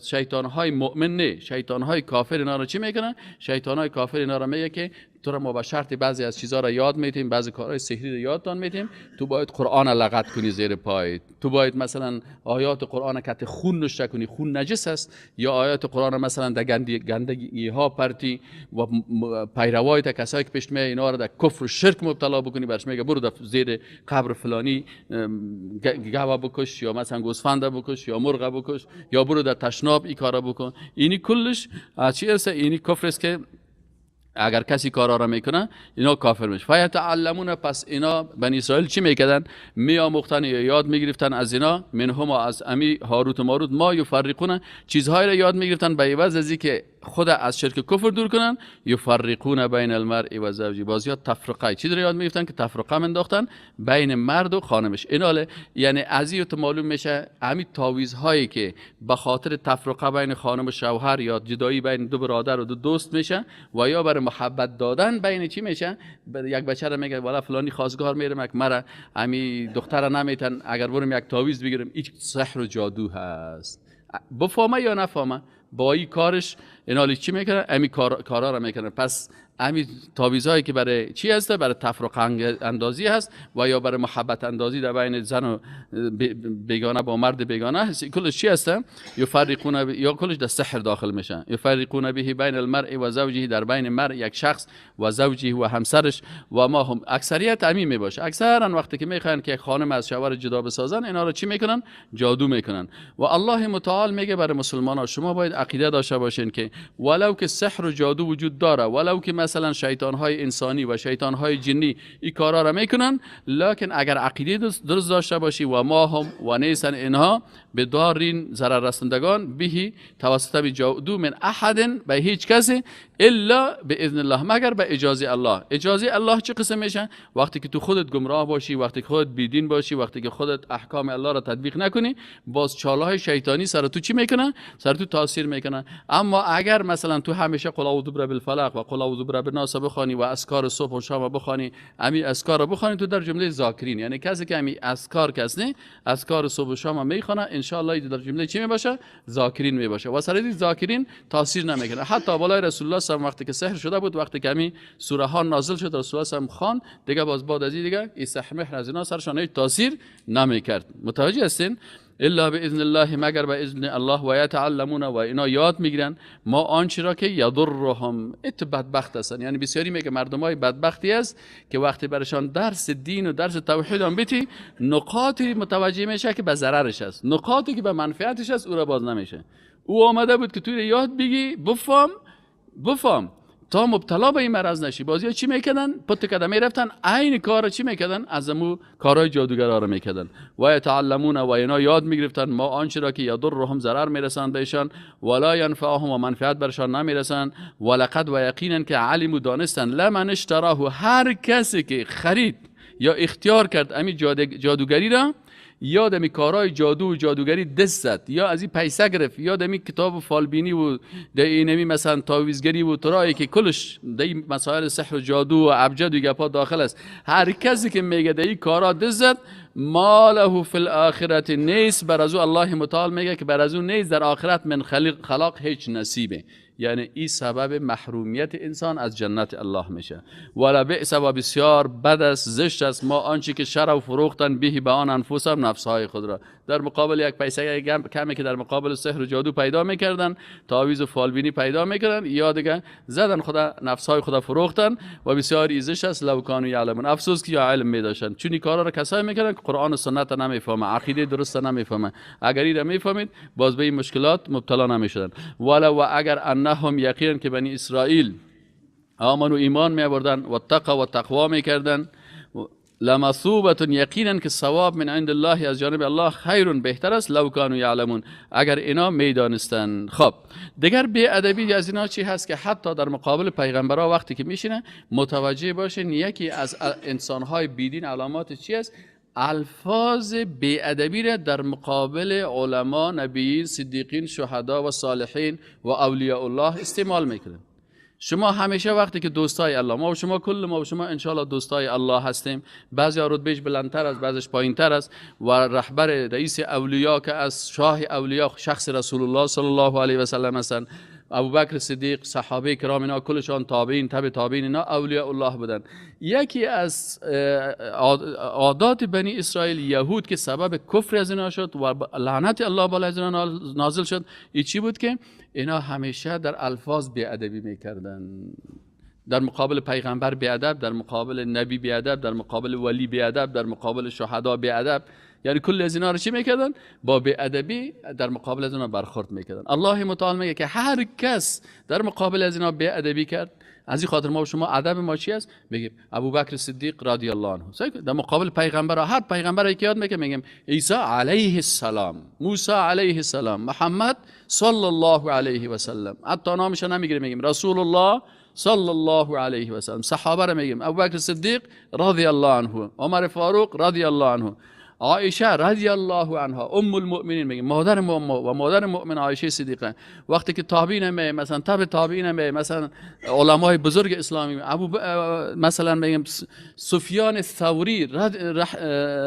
شیطان های مؤمن نه، شیطان های کافر اینا رو چی میکنن؟ شیطان های کافر اینا رو میگه که تو رو ما به شرط بعضی از چیزها رو یاد میتیم، بعضی کارهای سحری رو یادتان میتیم، تو باید قرآن لغت کنی زیر پای، تو باید مثلا آیات قرآن کت خون نشته کنی، خون نجس است، یا آیات قرآن مثلا در گندگی ها پرتی و پیروای تا کسایی که پیش می اینا رو در کفر و شرک مبتلا بکنی، برش میگه برو در زیر قبر فلانی گاو بکش یا مثلا گوسفند بکش یا مرغ بکش یا برو در تشناب این کارا بکن. اینی کلش چی است؟ اینی کفر است که اگر کسی کارا را میکنه اینا کافر میشه. فیتعلمون، پس اینا بنی اسرائیل چی میکردن؟ میآموختن یا یاد میگرفتن از اینا، منهما از امی هاروت و ماروت، ما یفرقون، چیزهایی را یاد میگرفتن به عوض از اینکه خود از شرک کفر دور کنن، یفرقون بین المرء و زوجه، باز یاد تفرقه چیز را یاد میگرفتن که تفرقه منداختن بین مرد و خانمش. ایناله یعنی از این تو معلوم میشه امی تعویذ هایی که به خاطر تفرقه بین خانم و شوهر یا جدایی بین دو برادر و دو دوست میشه و یا برای محبت دادن بین چی میشه، یک بچه را میگه والا فلانی خواستگار میرم یک مرا امی دختر نمیتن اگر برم یک تعویذ بگیرم، این سحر و جادو هست. بفهمه یا نفهمه با این کارش اینالی چی میکنه؟ امی کارا را میکنه. پس همین تعویذهایی که برای چی هست؟ برای تفرقه اندازی هست و یا برای محبت اندازی در بین زن و بیگانه با مرد بیگانه هست. کلش چی هست؟ یفرقون، یا کلش در سحر داخل میشن. یفرقون به بین المرء و زوجه، در بین مرء یک شخص و زوجه و همسرش. و ما هم اکثریت همین میباشه. اکثرا وقتی که میخوان که یک خانم از شوهر جدا بسازن، اینا رو چی میکنن؟ جادو میکنن. و الله متعال میگه برای مسلمان ها شما باید عقیده داشته باشین که ولو که سحر و جادو وجود داره، ولو که مثلا شیطان های انسانی و شیطان های جنی این کارا را میکنن، لکن اگر عقیده درست داشته باشی و ما هم و نیسن اینها به دارین ضرر رسندگان بهی توسط جادو من احد، به هیچ کسی، الا باذن الله، مگر به اجازه الله. اجازه الله چه قسم میشه؟ وقتی که تو خودت گمراه باشی، وقتی که خودت بیدین باشی، وقتی که خودت احکام الله را تطبیق نکنی، باز چاله های شیطانی سر تو چی میکنن؟ سر تو تاثیر میکنن. اما اگر مثلا تو همیشه قل اعوذ برب الفلق و قل اعوذ برب الناس بخوانی و اذکار صبح و شام بخوانی، امی اذکار رو بخوانی، تو در جمله ذاکرین، یعنی کسی که امی اذکار کس نه اذکار صبح و شام میخونه، ان شاء الله در جمله چی میباشه؟ ذاکرین میباشه. و سر ذاکرین تاثیر نمیکنه. حتی بالای رسول الله صلی وقتی که سحر شده بود، وقتی که امی سوره ها نازل شد، رسول الله صلی خوان دیگه، باز بعد از این دیگه این سحر مهر از اینا سرشان هیچ تاثیر نمیکرد. متوجه هستین؟ الا باذن الله، مگر به اذن الله. و یتعلمون، و اینا یاد میگیرن ما آنچه را که یضرهم. ات بدبخت هستن، یعنی بسیاری میگه مردمای بدبختی است که وقتی برشان درس دین و درس توحید هم بیتی، نقاطی متوجه میشه که به ضررش است، نقاطی که به منفعتش است او را باز نمیشه. او آمده بود که توی یاد بگی، بفهم بفهم تا مبتلا به این مرض نشی. بازی ها چی میکردن؟ پت کردن میرفتن عین کار چی میکردن؟ از امو کارهای جادوگرا رو میکردن. و یتعلمون، و اینا یاد میگرفتن ما آنچه را که یضرهم، ضرر میرسند بهشان، ولا ینفعهم، و منفعت برشان نمیرسند. ولقد، و یقینا که علموا، دانستن، لمن اشتراه، هر کسی که خرید یا اختیار کرد امی جادوگری را، یا دمی کارهای جادو و جادوگری دست زد، یا از این پیسه گرفت، یا دمی کتاب فالبینی و اینمی مثلا تعویذگری و ترایی که کلش در مسائل سحر و جادو و ابجد و گپا داخل است، هر کسی که میگه در این کارا دست زد، ما له فی الاخرت، نیست بر از او، الله متعال میگه که بر از او نیست در آخرت من خلاق، هیچ نصیبه. یعنی این سبب محرومیت انسان از جنت الله میشه. ولا بئس، و بسیار بد است، زشت است، ما آنچه که شرع و فروختن به به آن انفسهم، نفسهای خود را، در مقابل یک پیسه کمی که در مقابل سحر و جادو پیدا میکردن، تعویذ و فالبینی پیدا میکردن، یا دیگه زدن خدا نفسهای خدا فروختن و بسیار زشت است. لو کانوا یعلمون، افسوس که یا علم میداشتن. چون این کارا را کسایی میکردن که قرآن و سنت نمیفهمه، عقیده درست نمیفهمه. اگر این را میفهمید باز به این مشکلات مبتلا نمیشدن. ولو، و اگر، انهم، یقینا که بنی اسرائیل، آمنوا، ایمان می آوردن، و تقوا، و تقوا میکردن، لمثوبة، یقینا که ثواب، من عند الله، از جانب الله، خیر، بهتر است، لو کانوا یعلمون، اگر اینا میدانستن. خب دیگر بی ادبی از اینا چی هست؟ که حتی در مقابل پیغمبرا وقتی که میشینه، متوجه باشین، یکی از انسانهای بیدین علامات چی است؟ الفاظ بی ادبی را در مقابل علما، نبیین، صدیقین، شهدا و صالحین و اولیاء الله استعمال میکنن. شما همیشه وقتی که دوستای الله، ما و شما، کل ما و شما انشاءالله دوستای الله هستیم، بعضی رتبهش بلندتر است، بعضیش پایینتر است. و رهبر رئیس اولیا که از شاه اولیا شخص رسول الله صلی الله علیه و سلم هستند، ابوبکر صدیق، صحابه کرام، اینا کلشان، تابعین، تبع تابعین، اینا اولیاء الله بودن. یکی از عادات بنی اسرائیل، یهود، که سبب کفر از اینا شد و لعنت الله بالای از اینا نازل شد، این چی بود؟ که اینا همیشه در الفاظ بی ادبی میکردن. در مقابل پیغمبر بی ادب، در مقابل نبی بی ادب، در مقابل ولی بی ادب، در مقابل شهدا بی ادب. یعنی کل از اینا رو چی میکردن؟ با بی ادبی در مقابل از اینا برخورد میکردن. الله متعال میگه که هر کس در مقابل از اینا بی ادبی کرد، از این خاطر ما و شما ادب ما چی است؟ میگیم ابوبکر صدیق رضی الله عنه. در مقابل پیغمبر، هر پیغمبر که یاد میکنه، میگیم عیسی علیه السلام، موسی علیه السلام، محمد صلی الله علیه و سلم. حتی نامش نمیگیریم، میگیم رسول الله صلی الله علیه و سلم. صحابه رو میگیم ابوبکر صدیق رضی الله عنه، عمر فاروق رضی الله عنه. عایشه رضی الله عنها ام المؤمنین میگه، مادر ما و مادر مؤمن عایشه صدیقه، وقتی که تابعین می مثلا تبع تابعین می مثلا علمای بزرگ اسلامی، ابو مثلا میگم سفیان الثوری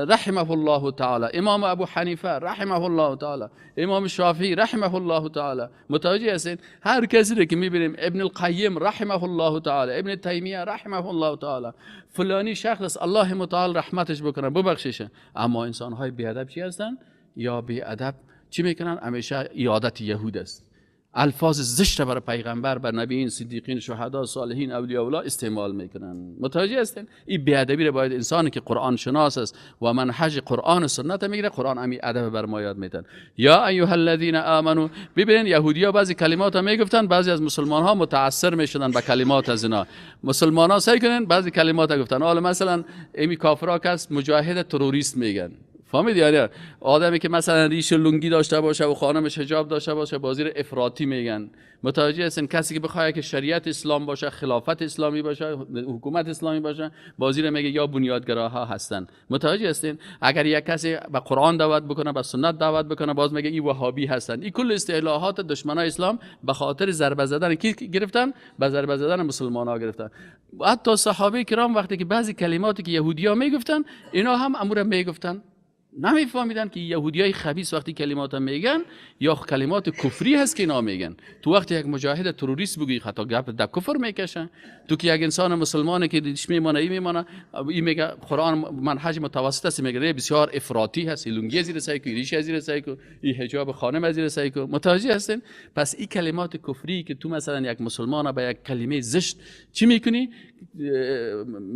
رحمه الله تعالی، امام ابو حنیفه رحمه الله تعالی، امام شافعی رحمه الله تعالی، متوجه هستین؟ هر کسی که میبینیم، ابن القیم رحمه الله تعالی، ابن تیمیه رحمه الله تعالی، فلانی شخص الله متعال رحمتش بکنه ببخششه. اما انسان های بیادب چی هستن؟ یا بیادب چی میکنن؟ همیشه عادت یهود است، الفاظ زشت برای پیغمبر، بر نبیین، صدیقین، شهدا، صالحین، اولیاء الله استعمال میکنن. متوجه هستین؟ این بیادبی رو باید انسانی که قرآن شناس است و منهج قرآن و سنت میگیره، قرآن امی ادب بر ما یاد میدن. یا ایها الذین آمنو، ببینین یهودیا بعضی کلمات میگفتن، بعضی از مسلمان ها متاثر میشدن به کلمات از اینا. مسلمان ها سعی کنن بعضی کلمات گفتن. حالا مثلا امی کافرا کس مجاهد تروریست میگن، فهمید؟ یعنی آدمی که مثلا ریش لنگی داشته باشه و خانمش حجاب داشته باشه، بازی رو افراطی میگن. متوجه هستین؟ کسی که بخواد که شریعت اسلام باشه، خلافت اسلامی باشه، حکومت اسلامی باشه، بازی رو میگه یا بنیادگراها هستن. متوجه هستین؟ اگر یک کسی به قرآن دعوت بکنه، به سنت دعوت بکنه، باز میگه این وهابی هستن. این کل اصطلاحات دشمنای اسلام به خاطر ضربه زدن کی گرفتن؟ به ضربه زدن مسلمان‌ها گرفتن. حتی صحابه کرام وقتی که بعضی کلماتی که یهودی‌ها میگفتن، اینا هم امور میگفتن، نمیفهمیدن که یهودیای خبیث وقتی کلمات میگن یا کلمات کفری هست که اینا میگن. تو وقتی یک مجاهد تروریست بگی خطا گپ در کفر میکشن. تو که یک انسان مسلمانه که دیش میمانه، این میمانه، این میگه قرآن منهج متوسط است، میگه بسیار افراطی هست، لنگی زیر سعی کو، ریش زیر سعی کو، این حجاب خانم زیر سعی کو. متوجه هستین؟ پس این کلمات کفری که تو مثلا یک مسلمان با یک کلمه زشت چی میکنی؟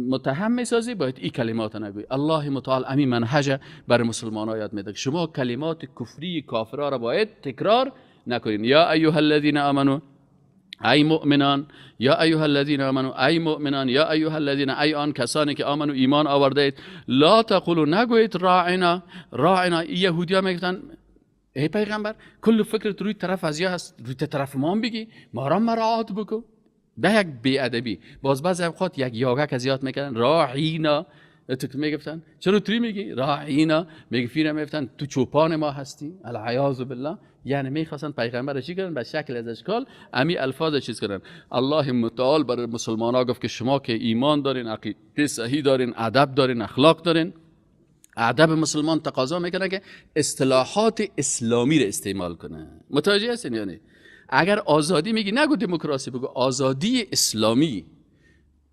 متهم میسازی، باید این کلمات نگویی. الله متعال امی منهج بر مسلمان ها یاد میده. شما کلمات کفری کافرها را باید تکرار نکنین. یا ایها الذین آمنو، ای مؤمنان، یا ایها الذین آمنو، ای مؤمنان، یا ایها الذین، ای آن کسانی که آمنو ایمان آورده اید، لا تقولوا نگویید راعنا. راعنا، یهودی ها میگفتن ای پیغمبر کل فکرت روی طرف از یا هست، روی طرف ما بگی، ما را مراعات بکن. ده یک بی‌ادبی. باز بعضی اوقات یک یاگک زیاد میکردن، راعینا تو میگفتن، چرا توی میگی راعینا؟ میگفیرم میگفتن تو چوپان ما هستی، العیاذ بالله. یعنی میخواستن پیغمبر چی کنن؟ به شکل از اشکال امی الفاظ چیز کنن. الله متعال برای مسلمان ها گفت که شما که ایمان دارین، عقیده صحیح دارین، ادب دارین، اخلاق دارین، ادب مسلمان تقاضا میکنه که اصطلاحات اسلامی رو استعمال کنه. متوجه هستین؟ یعنی اگر آزادی میگی نگو دموکراسی، بگو آزادی اسلامی.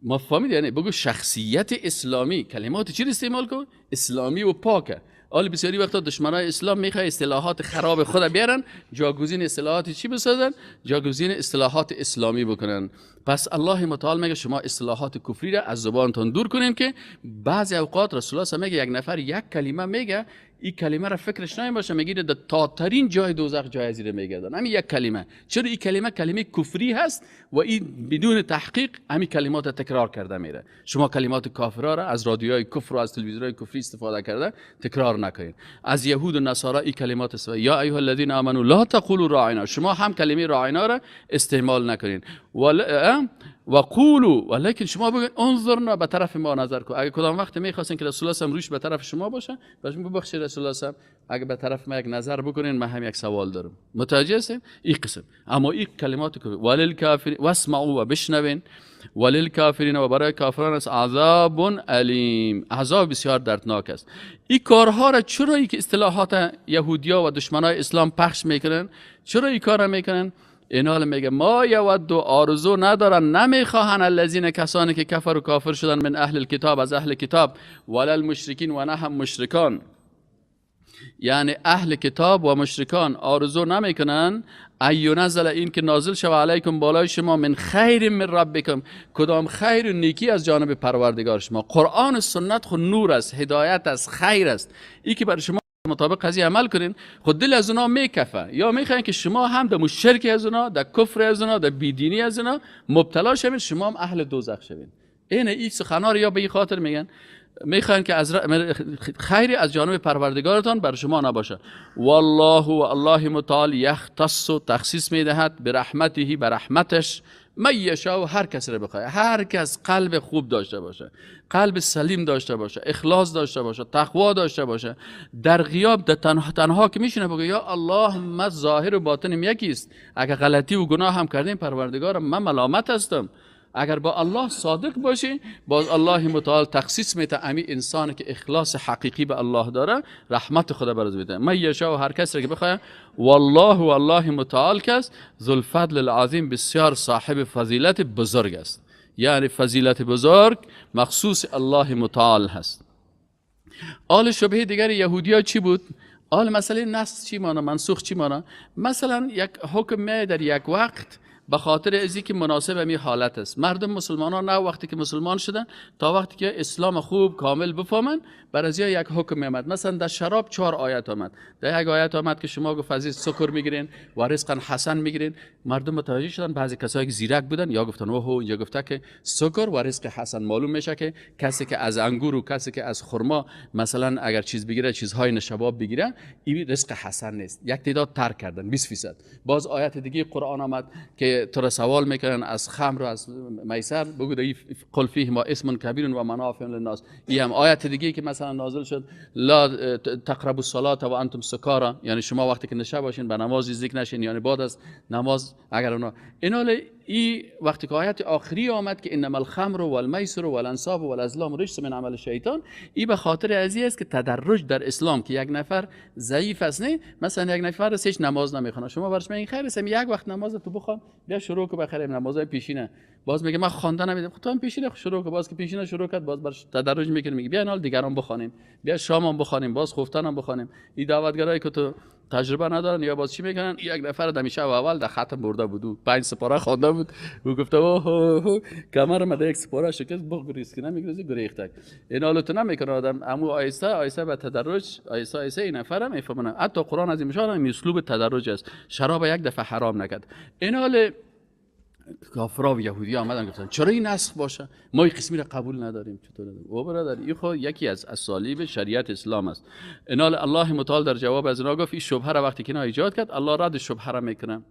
ما فهمید؟ یعنی بگو شخصیت اسلامی. کلمات چی رو استعمال کن؟ اسلامی و پاکه. حالا بسیاری وقتا دشمنای اسلام میخوای اصطلاحات خراب خود بیارن، جاگزین اصطلاحات چی بسازن؟ جاگزین اصطلاحات اسلامی بکنن. پس الله متعال میگه شما اصطلاحات کفری را از زبانتون دور کنین که بعضی اوقات رسول الله میگه یک نفر یک کلمه میگه، این کلمه را فکرش نمیشه، میگه در تاترین جای دوزخ جای زیر میگردن همین یک کلمه. چرا این کلمه کلمه کفری هست و این بدون تحقیق همین کلمات تکرار کرده میره. شما کلمات کافرا را از رادیوهای کفر و از تلویزیونهای کفری استفاده کرده تکرار نکنید. از یهود و نصارا این کلمات استفاده. یا ایها الذین آمنوا لا تقولوا راعنا، شما هم کلمه راعنا را استعمال نکنید. و قولوا، ولیکن شما بگید انظرنا، به طرف ما نظر کن. اگه کدام وقت میخواستین که رسول الله روش به طرف شما باشه، باش ببخشید رسول الله، اگه به طرف ما یک نظر بکنین، من هم یک سوال دارم. متوجه هستین؟ این قسم. اما این کلمات که وللکافرین واسمعوا و بشنوین، وللکافرین و برای کافران است عذاب الیم، عذاب بسیار دردناک است. این کارها را چرا این اصطلاحات یهودیا و دشمنای اسلام پخش میکنن؟ چرا این کارا میکنن؟ اینا میگه ما یود آرزو ندارن، نمیخواهن الذین کسانی که کفر و کافر شدن، من اهل الکتاب از اهل کتاب، ولا المشرکین و نه هم مشرکان. یعنی اهل کتاب و مشرکان آرزو نمیکنن ای نزل، این که نازل شو علیکم بالای شما، من خیر من ربکم، کدام خیر و نیکی از جانب پروردگار شما. قرآن و سنت خود نور است، هدایت است، خیر است. این که برای شما مطابق قضیه عمل کنین، خود دل از اونا میکفه. یا میخواین که شما هم در مشرک از اونا، در کفر از اونا، در بیدینی از اونا مبتلا شوین، شما هم اهل دوزخ شوین. این سخنا رو یا به این خاطر میگن، میخواین که از خیر از جانب پروردگارتان بر شما نباشه. والله و الله متعال یختص، تخصیص میدهد، به رحمته، به رحمتش، من یشاء، هر کس را بخواه. هر کس قلب خوب داشته باشه، قلب سلیم داشته باشه، اخلاص داشته باشه، تقوا داشته باشه، در غیاب در تنها که میشینه بگه یا الله من ظاهر و باطنم یکی است، اگر غلطی و گناه هم کردیم پروردگارم من ملامت هستم. اگر با الله صادق باشی، باز الله متعال تخصیص میده امی انسان که اخلاص حقیقی به الله داره، رحمت خدا برز میده. من یشاء، هر کس را که بخواه. والله و الله متعال کس ذوالفضل العظیم، بسیار صاحب فضیلت بزرگ است. یعنی فضیلت بزرگ مخصوص الله متعال هست. آل شبهه دیگر یهودیا چی بود؟ آل مسئله نسخ چی مانا، منسوخ چی مانا؟ مثلا یک حکم می در یک وقت به خاطر ازی که مناسب می حالت است. مردم مسلمان ها نه وقتی که مسلمان شدن تا وقتی که اسلام خوب کامل بفهمن، بر از یک حکم می آمد. مثلا در شراب 4 آیت آمد. در یک آیت آمد که شما گفت عزیز سکر میگیرین و رزق حسن میگیرین. مردم متوجه شدن، بعضی کسایی که زیرک بودن یا گفتن اوه اینجا گفته که سکر و رزق حسن، معلوم میشه که کسی که از انگور و کسی که از خرما مثلا اگر چیز بگیره، چیزهای نشباب بگیره، این رزق حسن نیست. یک تعداد ترک کردن 20%. باز آیت دیگه قرآن آمد که تو را سوال میکنن از خمر و از میسر، بگو قل فیه ما اسم کبیر و منافع للناس. این هم آیت دیگه که مثلا نازل شد، لا تقربوا الصلاه و انتم سکارا، یعنی شما وقتی که نشه باشین به نماز نزدیک نشین، یعنی بعد از نماز اگر اونا اینال. ای وقتی که آیت آخری آمد که انما الخمر والمیسر والانصاب والازلام رجس من عمل الشیطان، ای به خاطر ازی است که تدرج در اسلام که یک نفر ضعیف است، نه مثلا یک نفر هیچ نماز نمیخونه، شما برش میگین خیر است یک وقت نماز تو بخوان، بیا شروع کو بخیر نمازهای پیشینه. باز میگه من خواندن نمیدم، خب تو هم پیشینه شروع کو. باز که پیشینه شروع کرد، باز برش تدرج میکنه، میگه بیا حال دیگران بخوانیم، بیا شام هم بخوانیم، باز خفتن هم بخوانیم. این دعوتگرایی که تو تجربه ندارن یا باز چی میکنن، یک نفر دمی شب اول در ختم برده بود، 5 سپاره خوانده بود و گفته اوه کمر ما یک سپاره شکست، بغریس که نمیگریزی گریختک. این حالت نمیکنه آدم، امو آیسته آیسته به تدرج آیسته آیسته این نفرم میفهمن. حتی قرآن از این مشان اسلوب تدرج است، شراب یک دفعه حرام نکرد. این حال کافرا و یهودی آمدن گفتن چرا این نسخ باشه، ما این قسمی را قبول نداریم. چطور نداریم؟ او برادر این خود یکی از اسالیب شریعت اسلام است. انال الله متعال در جواب از اینا گفت این شبهه را وقتی که اینا ایجاد کرد، الله رد شبهه را میکنه.